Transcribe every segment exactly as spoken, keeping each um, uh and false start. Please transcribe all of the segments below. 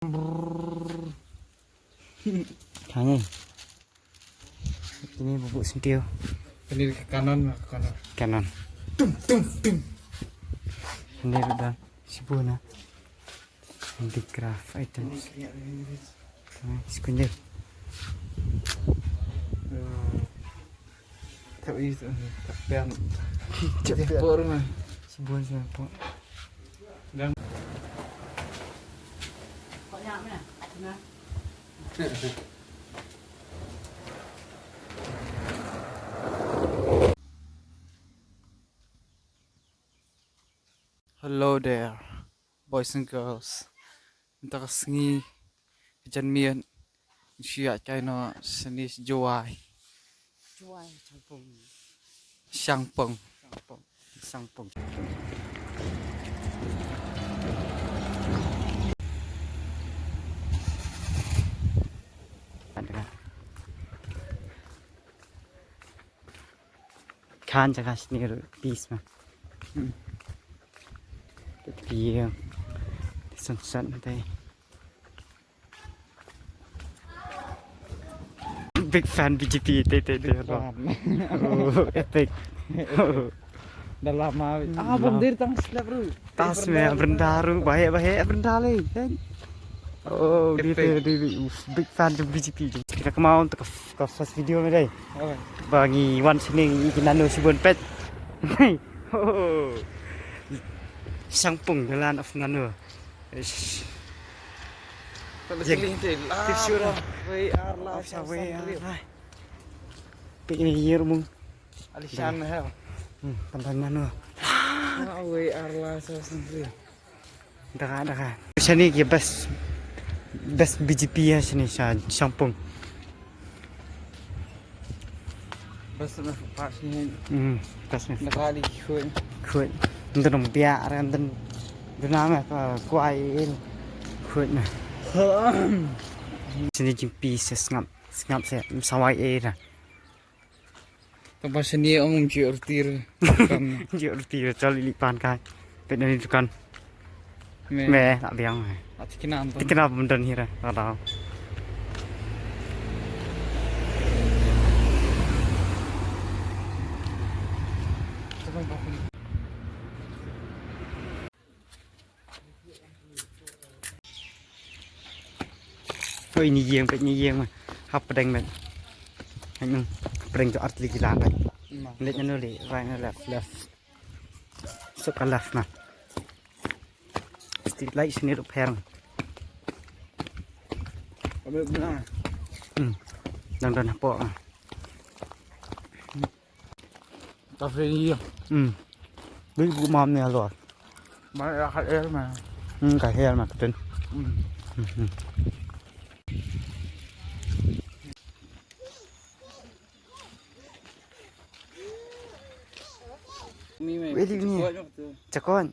Kane. Kine bubu sentio. Kane ka kanan, ka kanan. Kanan. Tum, tum, tum. Kane udah sibuna. Handicraft items. Kane sekunder. Tap is, tap pen. Tap pen. Por ma. Sibun sibun por. Dan. Hello there, boys and girls. Mynta ka sngi ka janmiet, ngi shu ïaid kai noh shane sha Jowai. Jowai, Shangpung. Shangpung. Shangpung. Shangpung. Khan jaka sini ruh peace ma. Hmm. Piang. Sunset nanti. Big fan B J P, te, te, te. Big fan. Oh, epic. Dah lama. Ah, bom dir tang slap ruh. Tas me brenda ruh, bahaya, bahaya brenda le, kan? Oh, dia tu, dia, dia, uff, big fan jong B J P. Kita kemau untuk ke, ke first video ni dei. Ba ngi wan sini ngi nano shibun pet. Oh. Shangpung, the land of Nano. Ish. Tak ada sini, Til. Tip sure. Wei ar lai. Of sa wei ar lai. Pik ni year mung. Alishan hell. Hmm, pandan Nano. Ah, wei ar lai sa sendiri. Daka, daka. Shani ki best, best B J P ya shani sha Shangpung. Best na pa shani. Hmm, best na. Daka di khuid. Khuid. Ndan dong bia, ndan duna me ka kwai in. Khuid na. Shani jingpi se sngap, sngap se sawai era. Tang ba shani ong um ji urtir. Ji urtir chal ili pan kai. Pet nani dukan. Me. Me, la biang. Ati kina anton. Ati kina bumdan hira. Ada. Oi, ni ïeng, peit ni ïeng ma. Hap pdeng met. Hap pdeng to art lagi lah met. Leit nanu lei, right na left, left. Suk ka left na. Street light sini ruh pher. Hmm. Dang don hapoh. Ka free ni. Hmm. Big bu mam ni halor. Ma ya ka air ma. Hmm, ka air ma, betul. Hmm. Hmm, hmm. Ni me. Weli ni. Cakon.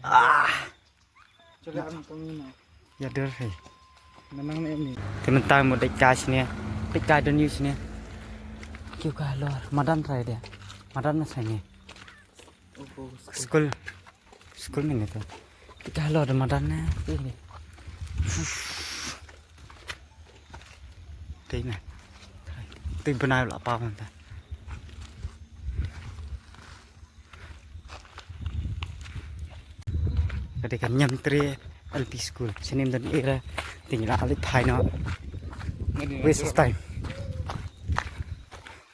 Ah. Ïa dur hi. Te mynta mo dei ka shane. Dei ka don ïa shane. Kiew ka lor. Madan rai de. Madan na shane. School. School mynne to. Dei ka lor de madan na. Dei na. Dei bnai la pa mynta. Ka dei ka Niamtre L P School. Shane ym don era. Te ngi la leit phai noh. Waste of time.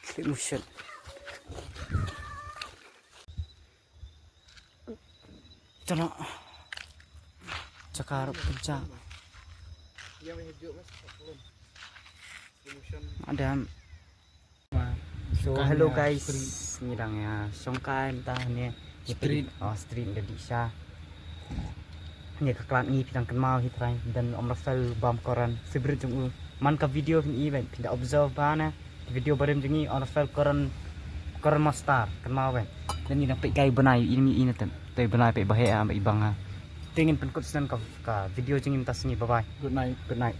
Click motion. Chalo. Chakar pyncha. Adam. So, hello guys, ngi dang ïa shongkai mynta ne. Street. Oh, street da dih sha. Ngi ka khlad ngi phi dang kynmaw hi trai, dan Om Rafael bam koran favorite jong u. Man ka video phin i ban phin da observe ba na video barim jong ngi Om Rafael koran, koran master kynmaw ban. Dan ngi dang peit kai bnai ini ini tem. Te bnai peit ba he am i bang ha. Te ngin pynkut snan ka, ka video jong ngi mynta sngi, bye bye. Good night. Good night.